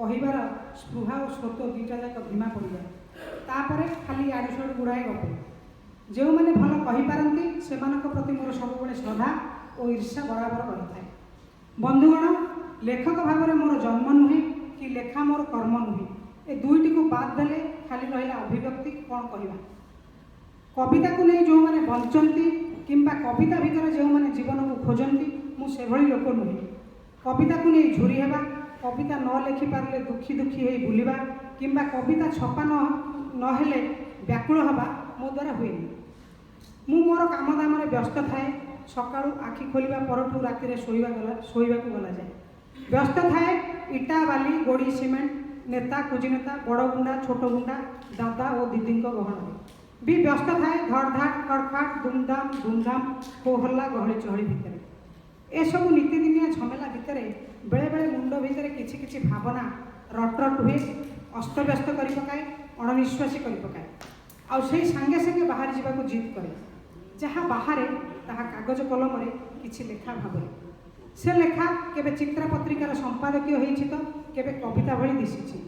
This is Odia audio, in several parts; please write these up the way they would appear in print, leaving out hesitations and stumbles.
କହିବାର ସ୍ପୃହା ଓ ସ୍ରୋତ ଦୁଇଟା ଯାକ ଧିମା ପଡ଼ିଯାଏ। ତା'ପରେ ଖାଲି ଇଆଡ଼ୁ ସିଆଡ଼ୁ ଗୁଡ଼ାଏ ଗପ। ଯେଉଁମାନେ ଭଲ କହିପାରନ୍ତି, ସେମାନଙ୍କ ପ୍ରତି ମୋର ସବୁବେଳେ ଶ୍ରଦ୍ଧା ଓ ଈର୍ଷା ବରାବର ରହିଥାଏ। ବନ୍ଧୁଗଣ, ଲେଖକ ଭାବରେ ମୋର ଜନ୍ମ ନୁହେଁ କି ଲେଖା ମୋର କର୍ମ ନୁହେଁ। ଏ ଦୁଇଟିକୁ ବାଦ ଦେଲେ ଖାଲି ରହିଲା ଅଭିବ୍ୟକ୍ତି। କ'ଣ କହିବା? କବିତାକୁ ନେଇ ଯେଉଁମାନେ ବଞ୍ଚନ୍ତି କିମ୍ବା କବିତା ଭିତରେ ଯେଉଁମାନେ ଜୀବନକୁ ଖୋଜନ୍ତି, ମୁଁ ସେଭଳି ଲୋକ ନୁହେଁ। କବିତାକୁ ନେଇ ଝୁରି ହେବା, କବିତା ନ ଲେଖିପାରିଲେ ଦୁଃଖୀ ଦୁଃଖୀ ହେଇ ବୁଲିବା କିମ୍ବା କବିତା ଛପା ନହେଲେ ବ୍ୟାକୁଳ ହେବା ମୋ ଦ୍ୱାରା ହୁଏନି। ମୁଁ ମୋର କାମଦାମରେ ବ୍ୟସ୍ତ ଥାଏ। ସକାଳୁ ଆଖି ଖୋଲିବା ପରଠୁ ରାତିରେ ଶୋଇବାକୁ ଗଲା ଯାଏ ବ୍ୟସ୍ତ ଥାଏ। ଇଟା, ବାଲି, ଗୋଡ଼ି, ସିମେଣ୍ଟ, ନେତା, କୁଜିନେତା, ବଡ଼ ଗୁଣ୍ଡା, ଛୋଟ ଗୁଣ୍ଡା, ଦାଦା ଓ ଦିଦିଙ୍କ ଗହଣରେ ବି ବ୍ୟସ୍ତ ଥାଏ। ଧଡ଼ ଧାଡ଼, ଖଡ଼ଖାଟ, ଧୁମଧାମ ଧୁମଧାମ, ହୋ ହଲ୍ଲା, ଗହଳି ଚହଳି ଭିତରେ, ଏସବୁ ନିତିଦିନିଆ ଝମେଲା ଭିତରେ ବେଳେବେଳେ ମୁଣ୍ଡ ଭିତରେ କିଛି କିଛି ଭାବନା ରଟ ରଟ ହୁଏ, ଅସ୍ତବ୍ୟସ୍ତ କରି ପକାଏ, ଅଣନିଶ୍ୱାସୀ କରି ପକାଏ। ଆଉ ସେଇ ସାଙ୍ଗେ ସାଙ୍ଗେ ବାହାରି ଯିବାକୁ ଜିଦ୍ କରେ। ଯାହା ବାହାରେ, ତାହା କାଗଜ କଲମରେ କିଛି ଲେଖା ଭାବରେ। ସେ ଲେଖା କେବେ ଚିତ୍ରା ପତ୍ରିକାର ସମ୍ପାଦକୀୟ ହେଇଛି ତ କେବେ କବିତା ଭଳି ଦିଶିଛି।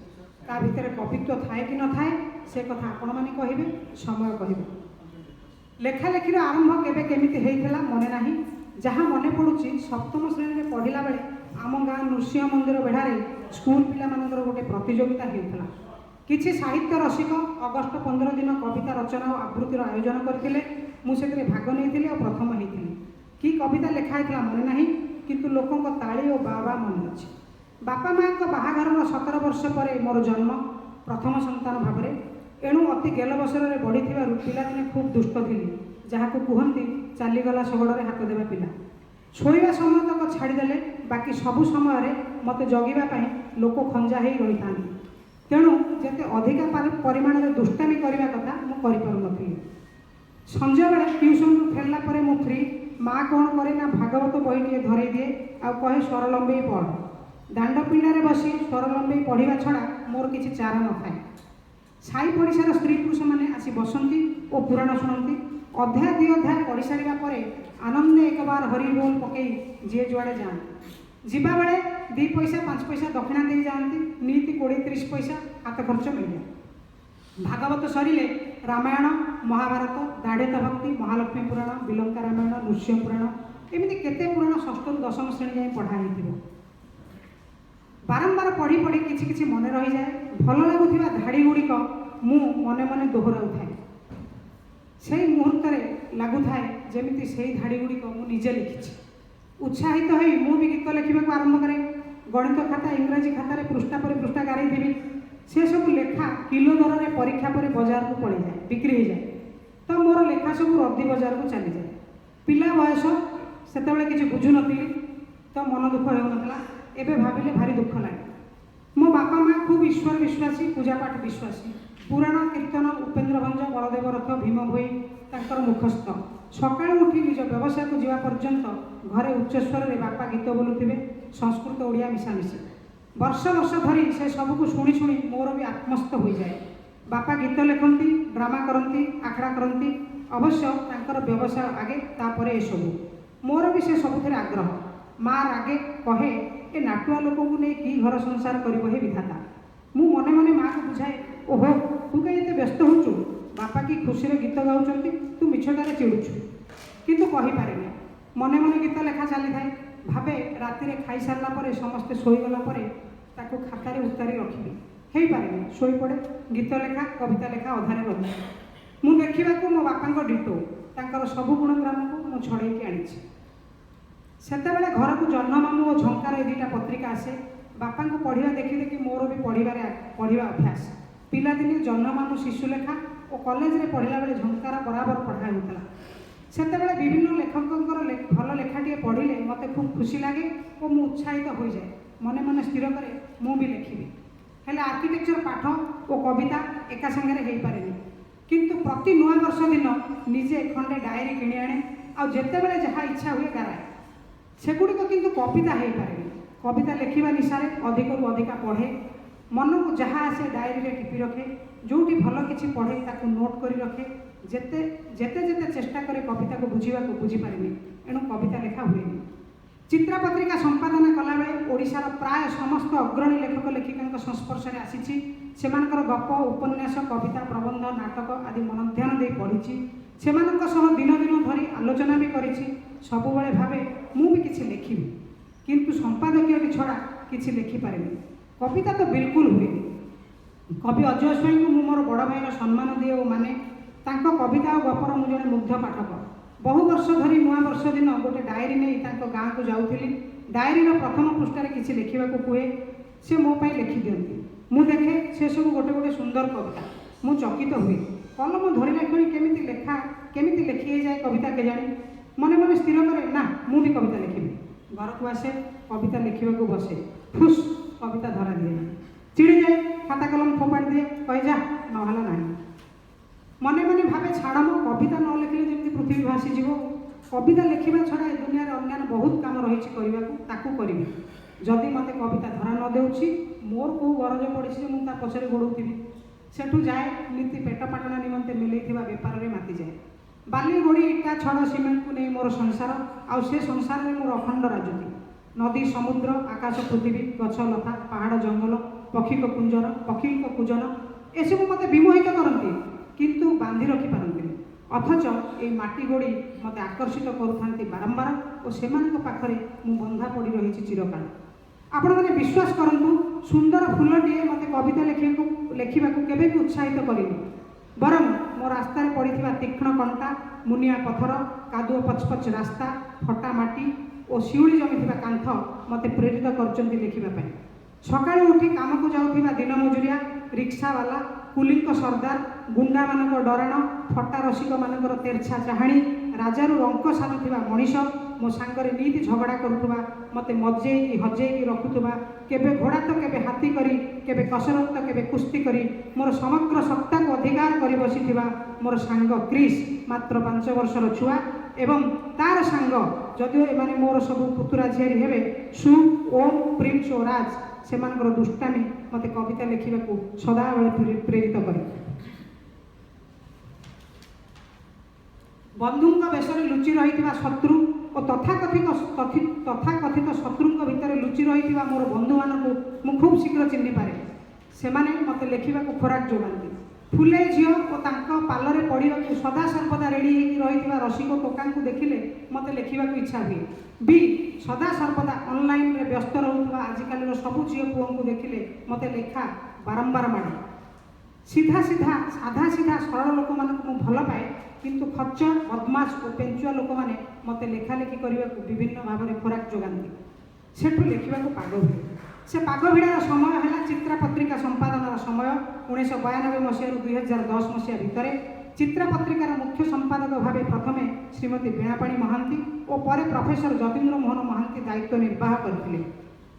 ତା ଭିତରେ କବିତ୍ୱ ଥାଏ କି ନଥାଏ, ସେ କଥା ଆପଣମାନେ କହିବେ, ସମୟ କହିବ। ଲେଖାଲେଖିର ଆରମ୍ଭ କେବେ କେମିତି ହେଇଥିଲା ମନେ ନାହିଁ। ଯାହା ମନେ ପଡ଼ୁଛି, ସପ୍ତମ ଶ୍ରେଣୀରେ ପଢ଼ିଲା ବେଳେ ଆମ ଗାଁ ନୃସିଂହ ମନ୍ଦିର ବେଢ଼ାରେ ସ୍କୁଲ ପିଲାମାନଙ୍କର ଗୋଟେ ପ୍ରତିଯୋଗିତା ହେଉଥିଲା। କିଛି ସାହିତ୍ୟ ରସିକ ଅଗଷ୍ଟ 15 ଦିନ କବିତା ରଚନା ଓ ଆବୃତ୍ତିର ଆୟୋଜନ କରିଥିଲେ। ମୁଁ ସେଥିରେ ଭାଗ ନେଇଥିଲି ଆଉ ପ୍ରଥମ ହେଇଥିଲି। କି କବିତା ଲେଖା ହେଇଥିଲା ମନେ ନାହିଁ, କିନ୍ତୁ ଲୋକଙ୍କ ତାଳି ଓ ବା ବା ମନେ ଅଛି। ବାପା ମାଆଙ୍କ ବାହାଘରର 17 ବର୍ଷ ପରେ ମୋର ଜନ୍ମ, ପ୍ରଥମ ସନ୍ତାନ ଭାବରେ। ଏଣୁ ଅତି ଗେଲ ବସରରେ ବଢ଼ିଥିବାରୁ ପିଲାଦିନେ ଖୁବ୍ ଦୁଷ୍ଟ ଥିଲି, ଯାହାକୁ କୁହନ୍ତି ଚାଲିଗଲା ଶଗଡ଼ରେ ହାତ ଦେବା ପିଲା। ଶୋଇବା ସମୟ ତକ ଛାଡ଼ିଦେଲେ ବାକି ସବୁ ସମୟରେ ମୋତେ ଜଗିବା ପାଇଁ ଲୋକ ଖଞ୍ଜା ହେଇ ରହିଥାନ୍ତି। ତେଣୁ ଯେତେ ଅଧିକା ପରିମାଣରେ ଦୁଷ୍ଟାମି କରିବା କଥା, ମୁଁ କରିପାରୁନଥିଲି। ସଞ୍ଜବେଳେ ଟ୍ୟୁସନରୁ ଫେରିଲା ପରେ ମୁଁ ଫ୍ରି। ମା କ'ଣ କରେ ନା ଭାଗବତ ବହିଟିଏ ଧରେଇ ଦିଏ ଆଉ କହେ, "ସ୍ୱର ଲମ୍ବେଇ ପଢ଼।" ଦାଣ୍ଡ ପିଣ୍ଡାରେ ବସି ସ୍ୱର ଲମ୍ବେଇ ପଢ଼ିବା ଛଡ଼ା ମୋର କିଛି ଚାରା ନଥାଏ। ସାହି ପଡ଼ିଶାର ସ୍ତ୍ରୀ ପୁରୁଷମାନେ ଆସି ବସନ୍ତି ଓ ପୁରାଣ ଶୁଣନ୍ତି। ଅଧ୍ୟାୟ ଦୁଇ ଅଧ୍ୟାୟ ପଢ଼ି ସାରିବା ପରେ ଆନନ୍ଦେ ଏକବାର ହରି ବୋଲ ପକେଇ ଯିଏ ଯୁଆଡ଼େ ଯାଆନ୍ତି। ଯିବାବେଳେ 2 ପଇସା, 5 ପଇସା ଦକ୍ଷିଣା ଦେଇ ଯାଆନ୍ତି। ନିତି 20-30 ପଇସା ହାତ ଖର୍ଚ୍ଚ ମିଳିଯାଏ। ଭାଗବତ ସରିଲେ ରାମାୟଣ, ମହାଭାରତ, ଦାଢ଼ିତ ଭକ୍ତି, ମହାଲକ୍ଷ୍ମୀ ପୁରାଣ, ବିଲଙ୍କା ରାମାୟଣ, ନୃସିଂହ ପୁରାଣ, ଏମିତି କେତେ ପୁରାଣ ଷଷ୍ଠରୁ ଦଶମ ଶ୍ରେଣୀ ଯାଏଁ ପଢ଼ା ହେଇଥିବ। ବାରମ୍ବାର ପଢ଼ି ପଢ଼ି କିଛି କିଛି ମନେ ରହିଯାଏ। ଭଲ ଲାଗୁଥିବା ଧାଡ଼ି ଗୁଡ଼ିକ ମୁଁ ମନେ ମନେ ଦୋହରାଉଥାଏ। ସେଇ ମୁହୂର୍ତ୍ତରେ ଲାଗୁଥାଏ ଯେମିତି ସେଇ ଧାଡ଼ି ଗୁଡ଼ିକ ମୁଁ ନିଜେ ଲେଖିଛି। ଉତ୍ସାହିତ ହୋଇ ମୁଁ ବି ଗୀତ ଲେଖିବାକୁ ଆରମ୍ଭ କରେ। ଗଣିତ ଖାତା, ଇଂରାଜୀ ଖାତାରେ ପୃଷ୍ଠା ପରେ ପୃଷ୍ଠା ଗାରେଇଥିବି। ସେସବୁ ଲେଖା କିଲୋ ଦରରେ ପରୀକ୍ଷା ପରେ ବଜାରକୁ ପଳେଇଯାଏ, ବିକ୍ରି ହେଇଯାଏ ତ ମୋର ଲେଖା ସବୁ ରଦ୍ଦି ବଜାରକୁ ଚାଲିଯାଏ। ପିଲା ବୟସ, ସେତେବେଳେ କିଛି ବୁଝୁନଥିଲି ତ ମନ ଦୁଃଖ ହେଉନଥିଲା। ଏବେ ଭାବିଲେ ଭାରି ଦୁଃଖ ଲାଗେ। ମୋ ବାପା ମା ଖୁବ୍ ଈଶ୍ୱର ବିଶ୍ୱାସୀ, ପୂଜାପାଠ ବିଶ୍ୱାସୀ। ପୁରାଣ, କୀର୍ତ୍ତନ, ଉପେନ୍ଦ୍ର ଭଞ୍ଜ, ବଳଦେବ ରଥ, ଭୀମ ଭୋଇ ତାଙ୍କର ମୁଖସ୍ଥ। ସକାଳୁ ଉଠି ନିଜ ବ୍ୟବସାୟକୁ ଯିବା ପର୍ଯ୍ୟନ୍ତ ଘରେ ଉଚ୍ଚସ୍ୱରରେ ବାପା ଗୀତ ବୋଲୁଥିବେ, ସଂସ୍କୃତ ଓଡ଼ିଆ ମିଶାମିଶି। ବର୍ଷ ବର୍ଷ ଧରି ସେ ସବୁକୁ ଶୁଣି ଶୁଣି ମୋର ବି ଆତ୍ମସ୍ଥ ହୋଇଯାଏ। ବାପା ଗୀତ ଲେଖନ୍ତି, ଡ୍ରାମା କରନ୍ତି, ଆଖଡ଼ା କରନ୍ତି। ଅବଶ୍ୟ ତାଙ୍କର ବ୍ୟବସାୟ ଆଗେ, ତାପରେ ଏସବୁ। ମୋର ବି ସେ ସବୁଥିରେ ଆଗ୍ରହ। ମା ରାଗେ, କହେ, "ଏ ନାଟୁଆ ଲୋକଙ୍କୁ ନେଇ କି ଘର ସଂସାର କରିବ ହେ ବିଧାତା?" ମୁଁ ମନେ ମନେ ମାଆକୁ ବୁଝାଏ, "ଓହୋ, ତୁ କାହିଁ ଏତେ ବ୍ୟସ୍ତ ହେଉଛୁ? ବାପା କି ଖୁସିରେ ଗୀତ ଗାଉଛନ୍ତି, ତୁ ମିଛଟାରେ ଚିଡ଼ୁଛୁ।" କିନ୍ତୁ କହିପାରେନି। ମନେ ମନେ ଗୀତ ଲେଖା ଚାଲିଥାଏ। ଭାବେ, ରାତିରେ ଖାଇସାରିଲା ପରେ ସମସ୍ତେ ଶୋଇଗଲା ପରେ ତାକୁ ଖାତାରେ ଉତାରି ରଖିବି। ହେଇପାରେନି, ଶୋଇପଡ଼େ। ଗୀତ ଲେଖା, କବିତା ଲେଖା ଅଧାରେ ରହିଯାଏ। ମୁଁ ଦେଖିବାକୁ ମୋ ବାପାଙ୍କ ଡିଟୋ। ତାଙ୍କର ସବୁ ଗୁଣଗ୍ରାମକୁ ମୁଁ ଛଡ଼େଇକି ଆଣିଛି। ସେତେବେଳେ ଘରକୁ ଜହ୍ନମାମୁଁ ଓ ଝଙ୍କାର ଏ ଦୁଇଟା ପତ୍ରିକା ଆସେ। ବାପାଙ୍କୁ ପଢ଼ିବା ଦେଖି ଦେଖି ମୋର ବି ପଢ଼ିବା ଅଭ୍ୟାସ। ପିଲାଦିନେ ଜହ୍ନମାମୁଁ ଶିଶୁଲେଖା ଓ କଲେଜରେ ପଢ଼ିଲା ବେଳେ ଝଙ୍କାର ବରାବର ପଢ଼ା ହେଉଥିଲା। ସେତେବେଳେ ବିଭିନ୍ନ ଲେଖକଙ୍କର ଭଲ ଲେଖାଟିଏ ପଢ଼ିଲେ ମୋତେ ଖୁବ୍ ଖୁସି ଲାଗେ ଓ ମୁଁ ଉତ୍ସାହିତ ହୋଇଯାଏ। ମନେ ମନେ ସ୍ଥିର କରେ, ମୁଁ ବି ଲେଖିବି। ହେଲେ ଆର୍କିଟେକ୍ଚର ପାଠ ଓ କବିତା ଏକା ସାଙ୍ଗରେ ହେଇପାରେନି। କିନ୍ତୁ ପ୍ରତି ନୂଆ ବର୍ଷ ଦିନ ନିଜେ ଖଣ୍ଡେ ଡାଏରୀ କିଣି ଆଣେ ଆଉ ଯେତେବେଳେ ଯାହା ଇଚ୍ଛା ହୁଏ ଗାରାଏ। ସେଗୁଡ଼ିକ କିନ୍ତୁ କବିତା ହେଇପାରେନି। କବିତା ଲେଖିବା ନିଶାରେ ଅଧିକରୁ ଅଧିକା ପଢ଼େ। ମନକୁ ଯାହା ଆସେ ଡାଏରୀରେ ଟିପି ରଖେ। ଯେଉଁଠି ଭଲ କିଛି ପଢ଼େ, ତାକୁ ନୋଟ୍ କରି ରଖେ। ଯେତେ ଯେତେ ଯେତେ ଚେଷ୍ଟା କରେ କବିତାକୁ ବୁଝିବାକୁ, ବୁଝିପାରେନି। ଏଣୁ କବିତା ଲେଖା ହୁଏନି। ଚିତ୍ରା ପତ୍ରିକା ସମ୍ପାଦନା କଲାବେଳେ ଓଡ଼ିଶାର ପ୍ରାୟ ସମସ୍ତ ଅଗ୍ରଣୀ ଲେଖକ ଲେଖିକାଙ୍କ ସଂସ୍ପର୍ଶରେ ଆସିଛି। ସେମାନଙ୍କର ଗପ, ଉପନ୍ୟାସ, କବିତା, ପ୍ରବନ୍ଧ, ନାଟକ ଆଦି ମନଧ୍ୟାନ ଦେଇ ପଢ଼ିଛି। ସେମାନଙ୍କ ସହ ଦିନ ଦିନ ଧରି ଆଲୋଚନା ବି କରିଛି। ସବୁବେଳେ ଭାବେ, ମୁଁ ବି କିଛି ଲେଖିବି, କିନ୍ତୁ ସମ୍ପାଦକୀୟଟି ଛଡ଼ା କିଛି ଲେଖିପାରେନି। କବିତା ତ ବିଲକୁଲ ହୁଏନି। କବି ଅଜୟ ସ୍ୱାଇଁଙ୍କୁ ମୁଁ ମୋର ବଡ଼ ଭାଇର ସମ୍ମାନ ଦିଏ ଓ ମାନେ। ତାଙ୍କ କବିତା ଓ ଗପର ମୁଁ ଜଣେ ମୁଗ୍ଧ ପାଠକ। ବହୁ ବର୍ଷ ଧରି ନୂଆ ବର୍ଷ ଦିନ ଗୋଟେ ଡାଏରୀ ନେଇ ତାଙ୍କ ଗାଁକୁ ଯାଉଥିଲି। ଡାଏରୀର ପ୍ରଥମ ପୃଷ୍ଠାରେ କିଛି ଲେଖିବାକୁ କୁହେ, ସେ ମୋ ପାଇଁ ଲେଖିଦିଅନ୍ତି। ମୁଁ ଦେଖେ, ସେସବୁ ଗୋଟେ ଗୋଟେ ସୁନ୍ଦର କବିତା। ମୁଁ ଚକିତ ହୁଏ। କଲମ ଧରିଲା କ୍ଷଣି କେମିତି ଲେଖା, କେମିତି ଲେଖି ହେଇଯାଏ କବିତା କେଜାଣି। ମନେ ମନେ ସ୍ଥିର କରେ, ନା, ମୁଁ ବି କବିତା ଲେଖିବି। ଘରକୁ ଆସେ, କବିତା ଲେଖିବାକୁ ବସେ। ଫୁସ୍, କବିତା ଧରା ଦିଏନି। ଚିଡ଼ିଯାଏ, ଖାତା କଲମ ଫୋପାଡ଼ି ଦିଏ। କହେ, ଯା, ନହେଲା ନାହିଁ। ମନେ ମନେ ଭାବେ, ଛାଡ଼ ମ, କବିତା ନ ଲେଖିଲେ ଯେମିତି ପୃଥିବୀ ଭାସିଯିବ। କବିତା ଲେଖିବା ଛଡ଼ା ଏ ଦୁନିଆରେ ଅନ୍ୟାନ୍ୟ ବହୁତ କାମ ରହିଛି କରିବାକୁ, ତାକୁ କରିବି। ଯଦି ମୋତେ କବିତା ଧରା ନ ଦେଉଛି, ମୋର କେଉଁ ଗରଜ ପଡ଼ିଛି ଯେ ମୁଁ ତା ପଛରେ ଗୋଡ଼ଉଥିବି? ସେଠୁ ଯାଏ, ନିତି ପେଟ ପାଟଣା ନିମନ୍ତେ ମେଲେଇଥିବା ବେପାରରେ ମାତିଯାଏ। ବାଲି, ଗୋଡ଼ି, ଇଟା, ଛଡ଼, ସିମେଣ୍ଟକୁ ନେଇ ମୋର ସଂସାର। ଆଉ ସେ ସଂସାରରେ ମୋର ଅଖଣ୍ଡ ରାଜୁତି। ନଦୀ, ସମୁଦ୍ର, ଆକାଶ, ପୃଥିବୀ, ଗଛ, ଲତା, ପାହାଡ଼, ଜଙ୍ଗଲ, ପକ୍ଷୀଙ୍କ କୁଞ୍ଜର, ପକ୍ଷୀଙ୍କ କୁଜନ, ଏସବୁ ମୋତେ ବିମୋହିତ କରନ୍ତି, କିନ୍ତୁ ବାନ୍ଧି ରଖିପାରନ୍ତିନି। ଅଥଚ ଏଇ ମାଟି ଗୋଡ଼ି ମୋତେ ଆକର୍ଷିତ କରୁଥାନ୍ତି ବାରମ୍ବାର ଓ ସେମାନଙ୍କ ପାଖରେ ମୁଁ ବନ୍ଧା ପଡ଼ି ରହିଛି ଚିରକାଳ। ଆପଣମାନେ ବିଶ୍ୱାସ କରନ୍ତୁ, ସୁନ୍ଦର ଫୁଲଟିଏ ମୋତେ କବିତା ଲେଖିବାକୁ କେବେ ବି ଉତ୍ସାହିତ କରିନି। ବରଂ ମୋ ରାସ୍ତାରେ ପଡ଼ିଥିବା ତୀକ୍ଷ୍ଣ କଣ୍ଟା, ମୁନିଆ ପଥର, କାଦୁଅ ପଚପଚ ରାସ୍ତା, ଫଟା ମାଟି ଓ ଶିଉଳି ଜମିଥିବା କାନ୍ଥ ମୋତେ ପ୍ରେରିତ କରିଛନ୍ତି ଲେଖିବା ପାଇଁ। ସକାଳୁ ଉଠି କାମକୁ ଯାଉଥିବା ଦିନ ମଜୁରିଆ, ରିକ୍ସାବାଲା, କୁଲିଙ୍କ ସର୍ଦ୍ଦାର, ଗୁଣ୍ଡାମାନଙ୍କ ଡରାଣ, ଫଟା ରସିକମାନଙ୍କର ତେର୍ଛା ଚାହାଣୀ, ରାଜାରୁ ରଙ୍କ ସାଜୁଥିବା ମଣିଷ, ମୋ ସାଙ୍ଗରେ ନିତି ଝଗଡ଼ା କରୁଥିବା, ମୋତେ ମଜେଇକି ହଜେଇକି ରଖୁଥିବା, କେବେ ଘୋଡ଼ା ତ କେବେ ହାତୀ କରି, କେବେ କସରତ ତ କେବେ କୁସ୍ତି କରି ମୋର ସମଗ୍ର ସତ୍ତାକୁ ଅଧିକାର କରି ବସିଥିବା ମୋର ସାଙ୍ଗ କ୍ରିସ୍, ମାତ୍ର 5 ବର୍ଷର ଛୁଆ, ଏବଂ ତାର ସାଙ୍ଗ, ଯଦିଓ ଏମାନେ ମୋର ସବୁ ପୁତୁରା ଝିଆରୀ ହେବେ, ସୁ, ଓମ୍, ପ୍ରିନ୍ସ ଓ ରାଜ, ସେମାନଙ୍କର ଦୁଷ୍ଟାମି ମୋତେ କବିତା ଲେଖିବାକୁ ସଦାବେଳେ ପ୍ରେରିତ କରେ। ବନ୍ଧୁଙ୍କ ବେଶରେ ଲୁଚି ରହିଥିବା ଶତ୍ରୁ ଓ ତଥାକଥିତ ଶତ୍ରୁଙ୍କ ଭିତରେ ଲୁଚି ରହିଥିବା ମୋର ବନ୍ଧୁମାନଙ୍କୁ ମୁଁ ଖୁବ୍ ଶୀଘ୍ର ଚିହ୍ନିପାରେ। ସେମାନେ ମୋତେ ଲେଖିବାକୁ ଖୋରାକ ଯୋଗାନ୍ତି। ଫୁଲେଇ ଝିଅ ଓ ତାଙ୍କ ପାଲରେ ପଡ଼ିବାକୁ ସଦାସର୍ବଦା ରେଡ଼ି ହେଇକି ରହିଥିବା ରସିକ ଟୋକାଙ୍କୁ ଦେଖିଲେ ମୋତେ ଲେଖିବାକୁ ଇଚ୍ଛା ହୁଏ ବି। ସଦାସର୍ବଦା ଅନଲାଇନରେ ବ୍ୟସ୍ତ ରହୁଥିବା ଆଜିକାଲିର ସବୁ ଝିଅ ପୁଅଙ୍କୁ ଦେଖିଲେ ମୋତେ ଲେଖା ବାରମ୍ବାର ମାଡ଼େ। ସିଧା ସିଧା, ସାଧା ସିଧା, ସରଳ ଲୋକମାନଙ୍କୁ ମୁଁ ଭଲ ପାଏ, କିନ୍ତୁ ଖଚ୍ଚର, ବଦମାସ ଓ ପେଞ୍ଚୁଆ ଲୋକମାନେ ମୋତେ ଲେଖାଲେଖି କରିବାକୁ ବିଭିନ୍ନ ଭାବରେ ଖୋରାକ ଯୋଗାନ୍ତି। ସେଠୁ ଲେଖିବାକୁ ପାଗ ହୁଏ। ସେ ପାଗ ଭିଡ଼ାର ସମୟ ହେଲା ଚିତ୍ରା ପତ୍ରିକା ସମ୍ପାଦନାର ସମୟ, 1992 ମସିହାରୁ 2010 ମସିହା ଭିତରେ। ଚିତ୍ରା ପତ୍ରିକାର ମୁଖ୍ୟ ସମ୍ପାଦକ ଭାବେ ପ୍ରଥମେ ଶ୍ରୀମତୀ ବୀଣାପାଣି ମହାନ୍ତି ଓ ପରେ ପ୍ରଫେସର ଯତୀନ୍ଦ୍ର ମୋହନ ମହାନ୍ତି ଦାୟିତ୍ୱ ନିର୍ବାହ କରିଥିଲେ।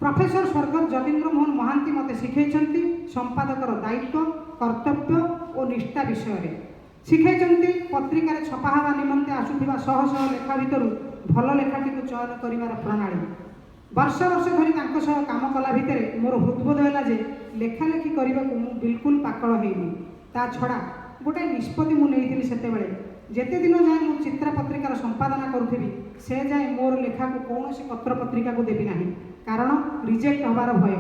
ପ୍ରଫେସର ସ୍ୱର୍ଗତ ଯତୀନ୍ଦ୍ର ମୋହନ ମହାନ୍ତି ମୋତେ ଶିଖେଇଛନ୍ତି ସମ୍ପାଦକର ଦାୟିତ୍ୱ, କର୍ତ୍ତବ୍ୟ ଓ ନିଷ୍ଠା ବିଷୟରେ। ଶିଖେଇଛନ୍ତି ପତ୍ରିକାରେ ଛପା ହେବା ନିମନ୍ତେ ଆସୁଥିବା ଶହ ଶହ ଲେଖା ଭିତରୁ ଭଲ ଲେଖାଟିକୁ ଚୟନ କରିବାର ପ୍ରଣାଳୀ। ବର୍ଷ ବର୍ଷ ଧରି ତାଙ୍କ ସହ କାମ କଲା ଭିତରେ ମୋର ହୃଦବୋଧ ହେଲା ଯେ ଲେଖାଲେଖି କରିବାକୁ ମୁଁ ବିଲକୁଲ ପାକଳ ହେଇନି। ତା ଛଡ଼ା ଗୋଟାଏ ନିଷ୍ପତ୍ତି ମୁଁ ନେଇଥିଲି ସେତେବେଳେ, ଯେତେ ଦିନ ଯାଏଁ ମୁଁ ଚିତ୍ରା ପତ୍ରିକାର ସମ୍ପାଦନା କରୁଥିବି, ସେ ଯାଏଁ ମୋର ଲେଖାକୁ କୌଣସି ପତ୍ରପତ୍ରିକାକୁ ଦେବି ନାହିଁ, କାରଣ ରିଜେକ୍ଟ ହେବାର ଭୟ।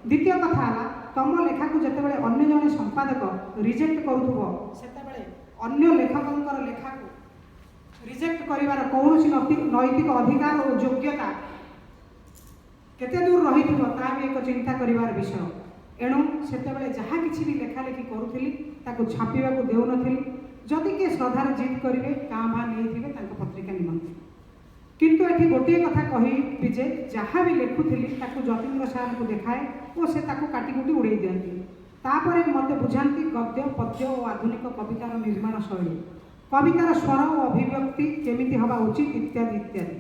ଦ୍ୱିତୀୟ କଥା ହେଲା, ତମ ଲେଖାକୁ ଯେତେବେଳେ ଅନ୍ୟ ଜଣେ ସମ୍ପାଦକ ରିଜେକ୍ଟ କରୁଥିବ, ସେତେବେଳେ ଅନ୍ୟ ଲେଖକଙ୍କର ଲେଖାକୁ ରିଜେକ୍ଟ କରିବାର କୌଣସି ନୈତିକ ଅଧିକାର ଓ ଯୋଗ୍ୟତା କେତେ ଦୂର ରହିଥିବ, ତାହା ବି ଏକ ଚିନ୍ତା କରିବାର ବିଷୟ। ଏଣୁ ସେତେବେଳେ ଯାହା କିଛି ବି ଲେଖାଲେଖି କରୁଥିଲି, ତାକୁ ଛାପିବାକୁ ଦେଉନଥିଲି। ଯଦି କିଏ ଶ୍ରଦ୍ଧାରେ ଜିଦ୍ କରିବେ, କାଁ ଭାଁ ନେଇଥିବେ ତାଙ୍କ ପତ୍ରିକା ନିମନ୍ତେ। କିନ୍ତୁ ଏଠି ଗୋଟିଏ କଥା କହିବି ଯେ ଯାହା ବି ଲେଖୁଥିଲି, ତାକୁ ଯତୀନ୍ଦ୍ର ସାର୍ଙ୍କୁ ଦେଖାଏ ଓ ସେ ତାକୁ କାଟିକୁଟି ଉଡ଼େଇ ଦିଅନ୍ତି। ତାପରେ ମୋତେ ବୁଝାନ୍ତି ଗଦ୍ୟ, ପଦ୍ୟ ଓ ଆଧୁନିକ କବିତାର ନିର୍ମାଣ ଶୈଳୀ, କବିତାର ସ୍ୱର ଓ ଅଭିବ୍ୟକ୍ତି କେମିତି ହେବା ଉଚିତ, ଇତ୍ୟାଦି ଇତ୍ୟାଦି।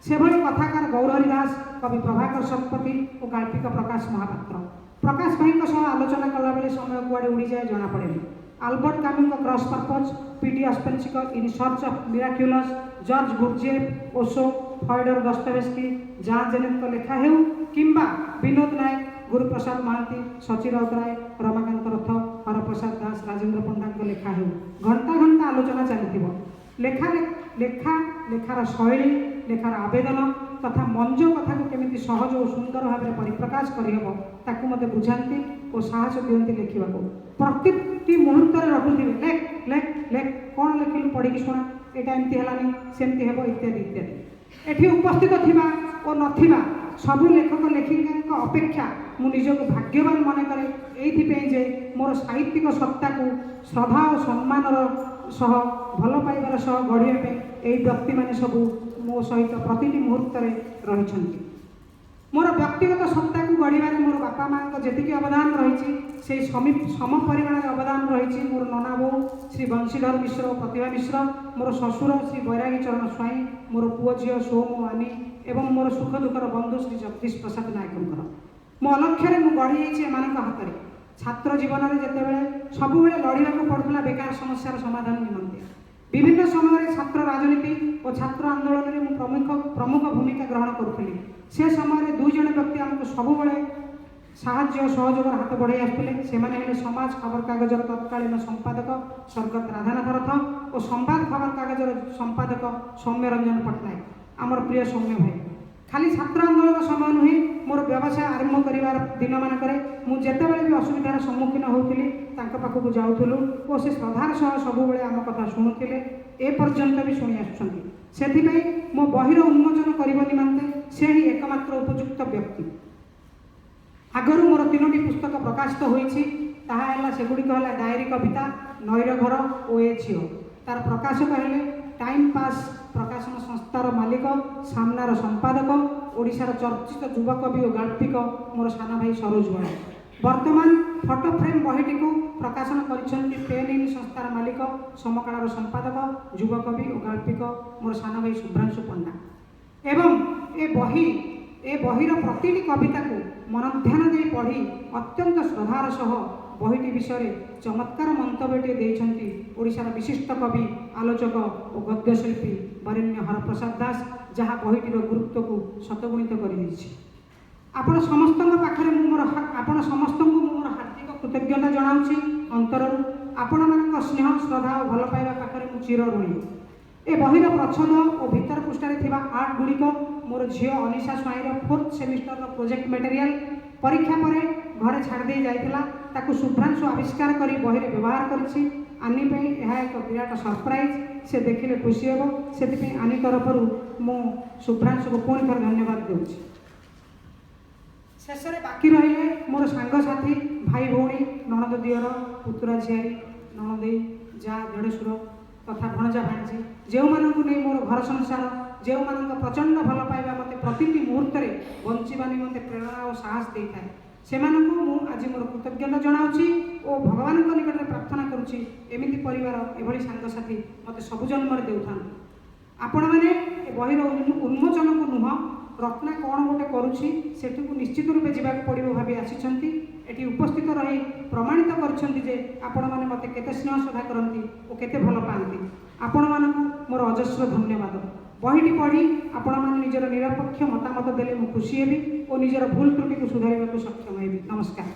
ସେଭଳି କଥାକାର ଗୌରହରି ଦାସ, କବି ପ୍ରଭାକର ଶତପଥୀ ଓ ଗାଳ୍ପିକ ପ୍ରକାଶ ମହାପାତ୍ର। ପ୍ରକାଶ ଭାଇଙ୍କ ସହ ଆଲୋଚନା କଲାବେଳେ ସମୟ କୁଆଡ଼େ ଉଡ଼ିଯାଏ ଜଣାପଡ଼େନି। ଆଲବର୍ଟ କାମୁଙ୍କ କ୍ରସ୍ ପର୍ପଜ୍, ପିଡି ଅସ୍ପେନ୍ସିଙ୍କ in search of miraculous, George Gurdjieff, Osho, Fyodor Dostoevsky, Jean ଜେନେତଙ୍କ ଲେଖା ହେଉ କିମ୍ବା ବିନୋଦ ନାୟକ, ଗୁରୁପ୍ରସାଦ ମହାନ୍ତି, ସଚୀ ରାଉତରାୟ, ରମାକାନ୍ତ ରଥ, ହରପ୍ରସାଦ ଦାସ, ରାଜେନ୍ଦ୍ର ପଣ୍ଡାଙ୍କ ଲେଖା ହେଉ, ଘଣ୍ଟା ଘଣ୍ଟା ଆଲୋଚନା ଚାଲିଥିବ। ଲେଖା, ଲେଖା, ଲେଖାର ଶୈଳୀ, ଲେଖାର ଆବେଦନ, ତଥା ମଞ୍ଜ କଥାକୁ କେମିତି ସହଜ ଓ ସୁନ୍ଦର ଭାବରେ ପରିପ୍ରକାଶ କରିହେବ, ତାକୁ ମୋତେ ବୁଝାନ୍ତି ଓ ସାହସ ଦିଅନ୍ତି ଲେଖିବାକୁ। ପ୍ରତିଟି ମୁହୂର୍ତ୍ତରେ ରଖୁଥିବେ, "ଲେଖ, ଲେଖ, ଲେଖ, କ'ଣ ଲେଖିଲୁ ପଢ଼ିକି ଶୁଣା, ଏଇଟା ଏମିତି ହେଲାନି, ସେମିତି ହେବ", ଇତ୍ୟାଦି ଇତ୍ୟାଦି। ଏଠି ଉପସ୍ଥିତ ଥିବା ଓ ନଥିବା ସବୁ ଲେଖକ ଲେଖିକାଙ୍କ ଅପେକ୍ଷା ମୁଁ ନିଜକୁ ଭାଗ୍ୟବାନ ମନେ କରେ ଏଇଥିପାଇଁ ଯେ ମୋର ସାହିତ୍ୟିକ ସତ୍ତାକୁ ଶ୍ରଦ୍ଧା ଓ ସମ୍ମାନର ସହ, ଭଲ ପାଇବାର ସହ ଗଢ଼ିବା ପାଇଁ ଏହି ବ୍ୟକ୍ତିମାନେ ସବୁ ମୋ ସହିତ ପ୍ରତିଟି ମୁହୂର୍ତ୍ତରେ ରହିଛନ୍ତି। ମୋର ବ୍ୟକ୍ତିଗତ ସତ୍ତାକୁ ଗଢ଼ିବାରେ ମୋର ବାପା ମାଆଙ୍କ ଯେତିକି ଅବଦାନ ରହିଛି, ସେଇ ସମ ପରିମାଣରେ ଅବଦାନ ରହିଛି ମୋର ନନା ବୋଉ ଶ୍ରୀ ବଂଶୀଧର ମିଶ୍ର ଓ ପ୍ରତିଭା ମିଶ୍ର, ମୋର ଶ୍ୱଶୁର ଶ୍ରୀ ବୈରାଗୀ ଚରଣ ସ୍ୱାଇଁ, ମୋର ପୁଅ ଝିଅ ସୋମ ଓ ଆନି ଏବଂ ମୋର ସୁଖ ଦୁଃଖର ବନ୍ଧୁ ଶ୍ରୀ ଜଗଦୀଶ ପ୍ରସାଦ ନାୟକଙ୍କର। ମୋ ଅଲକ୍ଷ୍ୟରେ ମୁଁ ଗଢ଼ି ଯାଇଛି ଏମାନଙ୍କ ହାତରେ। ଛାତ୍ର ଜୀବନରେ ଯେତେବେଳେ ସବୁବେଳେ ଲଢ଼ିବାକୁ ପଡ଼ୁଥିଲା ବେକାର ସମସ୍ୟାର ସମାଧାନ ନିମନ୍ତେ, ବିଭିନ୍ନ ସମୟରେ ଛାତ୍ର ରାଜନୀତି ଓ ଛାତ୍ର ଆନ୍ଦୋଳନରେ ମୁଁ ପ୍ରମୁଖ ପ୍ରମୁଖ ଭୂମିକା ଗ୍ରହଣ କରୁଥିଲି, ସେ ସମୟରେ ଦୁଇ ଜଣ ବ୍ୟକ୍ତି ଆମକୁ ସବୁବେଳେ ସାହାଯ୍ୟ ଓ ସହଯୋଗର ହାତ ବଢ଼ାଇ ଆସୁଥିଲେ। ସେମାନେ ହେଲେ ସମାଜ ଖବରକାଗଜର ତତ୍କାଳୀନ ସମ୍ପାଦକ ସ୍ୱର୍ଗତ ରାଧାନାଥ ରଥ ଓ ସମ୍ବାଦ ଖବରକାଗଜର ସମ୍ପାଦକ ସୌମ୍ୟରଞ୍ଜନ ପଟ୍ଟନାୟକ, ଆମର ପ୍ରିୟ ସୌମ୍ୟ ଭାଇ। ଖାଲି ଛାତ୍ର ଆନ୍ଦୋଳନ ସମୟ ନୁହେଁ, ମୋର ବ୍ୟବସାୟ ଆରମ୍ଭ କରିବାର ଦିନମାନଙ୍କରେ ମୁଁ ଯେତେବେଳେ ବି ଅସୁବିଧାର ସମ୍ମୁଖୀନ ହେଉଥିଲି, ତାଙ୍କ ପାଖକୁ ଯାଉଥିଲୁ ଓ ସେ ଶ୍ରଦ୍ଧାର ସହ ସବୁବେଳେ ଆମ କଥା ଶୁଣୁଥିଲେ, ଏ ପର୍ଯ୍ୟନ୍ତ ବି ଶୁଣି ଆସୁଛନ୍ତି। ସେଥିପାଇଁ ମୋ ବହିର ଉନ୍ମୋଚନ କରିବା ନିମନ୍ତେ ସେ ହିଁ ଏକମାତ୍ର ଉପଯୁକ୍ତ ବ୍ୟକ୍ତି। ଆଗରୁ ମୋର ତିନୋଟି ପୁସ୍ତକ ପ୍ରକାଶିତ ହୋଇଛି। ତାହା ହେଲା ସେଗୁଡ଼ିକ ହେଲା ଡାଏରୀ କବିତା, ନଈର ଘର ଓ ଏ ଝିଅ। ତାର ପ୍ରକାଶକ ହେଲେ ଟାଇମ୍ ପାସ୍ ପ୍ରକାଶନ ସଂସ୍ଥାର ମାଲିକ, ସାମ୍ନାର ସମ୍ପାଦକ, ଓଡ଼ିଶାର ଚର୍ଚ୍ଚିତ ଯୁବକବି ଓ ଗାଳ୍ପିକ ମୋର ସାନ ଭାଇ ସରୋଜ ବଳ। ବର୍ତ୍ତମାନ ଫଟୋ ଫ୍ରେମ୍ ବହିଟିକୁ ପ୍ରକାଶନ କରିଛନ୍ତି ପେନ୍ ଇନ୍ ସଂସ୍ଥାର ମାଲିକ, ସମକାଳର ସମ୍ପାଦକ, ଯୁବକବି ଓ ଗାଳ୍ପିକ ମୋର ସାନ ଭାଇ ଶୁଭ୍ରାଂଶୁ ପଣ୍ଡା। ଏବଂ ଏ ବହିର ପ୍ରତିଟି କବିତାକୁ ମନଧ୍ୟାନ ଦେଇ ପଢ଼ି ଅତ୍ୟନ୍ତ ଶ୍ରଦ୍ଧାର ସହ ବହିଟି ବିଷୟରେ ଚମତ୍କାର ମନ୍ତବ୍ୟଟିଏ ଦେଇଛନ୍ତି ଓଡ଼ିଶାର ବିଶିଷ୍ଟ କବି, ଆଲୋଚକ ଓ ଗଦ୍ୟଶିଳ୍ପୀ ବରେଣ୍ୟ ହରପ୍ରସାଦ ଦାସ, ଯାହା ବହିଟିର ଗୁରୁତ୍ୱକୁ ଶତଗୁଣିତ କରିଦେଇଛି। ଆପଣ ସମସ୍ତଙ୍କୁ ମୁଁ ମୋର ହାର୍ଦ୍ଦିକ କୃତଜ୍ଞତା ଜଣାଉଛି ଅନ୍ତରରୁ। ଆପଣମାନଙ୍କ ସ୍ନେହ, ଶ୍ରଦ୍ଧା ଓ ଭଲ ପାଇବା ପାଖରେ ମୁଁ ଚିରଋଣୀ। ଏ ବହିର ପ୍ରଚ୍ଛଦ ଓ ଭିତର ପୃଷ୍ଠାରେ ଥିବା ଆର୍ଟ ଗୁଡ଼ିକ ମୋର ଝିଅ ଅନିଶା ସ୍ୱାଇଁର ଫୋର୍ଥ ସେମିଷ୍ଟରର ପ୍ରୋଜେକ୍ଟ ମେଟେରିଆଲ। ପରୀକ୍ଷା ପରେ ଘରେ ଛାଡ଼ି ଦେଇ ଯାଇଥିଲା, ତାକୁ ଶୁଭ୍ରାଂଶୁ ଆବିଷ୍କାର କରି ବହିରେ ବ୍ୟବହାର କରିଛି। ଆନି ପାଇଁ ଏହା ଏକ ବିରାଟ ସରପ୍ରାଇଜ୍, ସେ ଦେଖିଲେ ଖୁସି ହେବ। ସେଥିପାଇଁ ଆନି ତରଫରୁ ମୁଁ ଶୁଭ୍ରାଂଶୁକୁ ପୁଣି ଥରେ ଧନ୍ୟବାଦ ଦେଉଛି। ଶେଷରେ ବାକି ରହିଲେ ମୋର ସାଙ୍ଗସାଥି, ଭାଇ ଭଉଣୀ, ନଣନ୍ଦ ଦିଅର, ପୁତୁରା ଝିଆରୀ, ନଣଦେଇ, ଯା ଦେଢ଼ଶୁର ତଥା ଭଣଜା ଭାଣିଜୀ, ଯେଉଁମାନଙ୍କୁ ନେଇ ମୋର ଘର ସଂସାର, ଯେଉଁମାନଙ୍କ ପ୍ରଚଣ୍ଡ ଭଲ ପାଇବା ମୋତେ ପ୍ରତିଟି ମୁହୂର୍ତ୍ତରେ ବଞ୍ଚିବା ନିମନ୍ତେ ପ୍ରେରଣା ଓ ସାହସ ଦେଇଥାଏ, ସେମାନଙ୍କୁ ମୁଁ ଆଜି ମୋର କୃତଜ୍ଞତା ଜଣାଉଛି ଓ ଭଗବାନଙ୍କ ନିକଟରେ ପ୍ରାର୍ଥନା କରୁଛି, ଏମିତି ପରିବାର, ଏଭଳି ସାଙ୍ଗସାଥି ମୋତେ ସବୁ ଜନ୍ମରେ ଦେଉଥାନ୍ତୁ। ଆପଣମାନେ ଏ ବହିର ଉନ୍ମୋଚନକୁ ନୁହଁ, ରତ୍ନା କ'ଣ ଗୋଟେ କରୁଛି ସେଠିକୁ ନିଶ୍ଚିତ ରୂପେ ଯିବାକୁ ପଡ଼ିବ ଭାବି ଆସିଛନ୍ତି। ଏଠି ଉପସ୍ଥିତ ରହି ପ୍ରମାଣିତ କରିଛନ୍ତି ଯେ ଆପଣମାନେ ମୋତେ କେତେ ସ୍ନେହ ଶ୍ରଦ୍ଧା କରନ୍ତି ଓ କେତେ ଭଲ ପାଆନ୍ତି। ଆପଣମାନଙ୍କୁ ମୋର ଅଜସ୍ର ଧନ୍ୟବାଦ। ବହିଟି ପଢ଼ି ଆପଣମାନେ ନିଜର ନିରପେକ୍ଷ ମତାମତ ଦେଲେ ମୁଁ ଖୁସି ହେବି ଓ ନିଜର ଭୁଲ ତ୍ରୁଟିକୁ ସୁଧାରିବାକୁ ସକ୍ଷମ ହେବି। ନମସ୍କାର।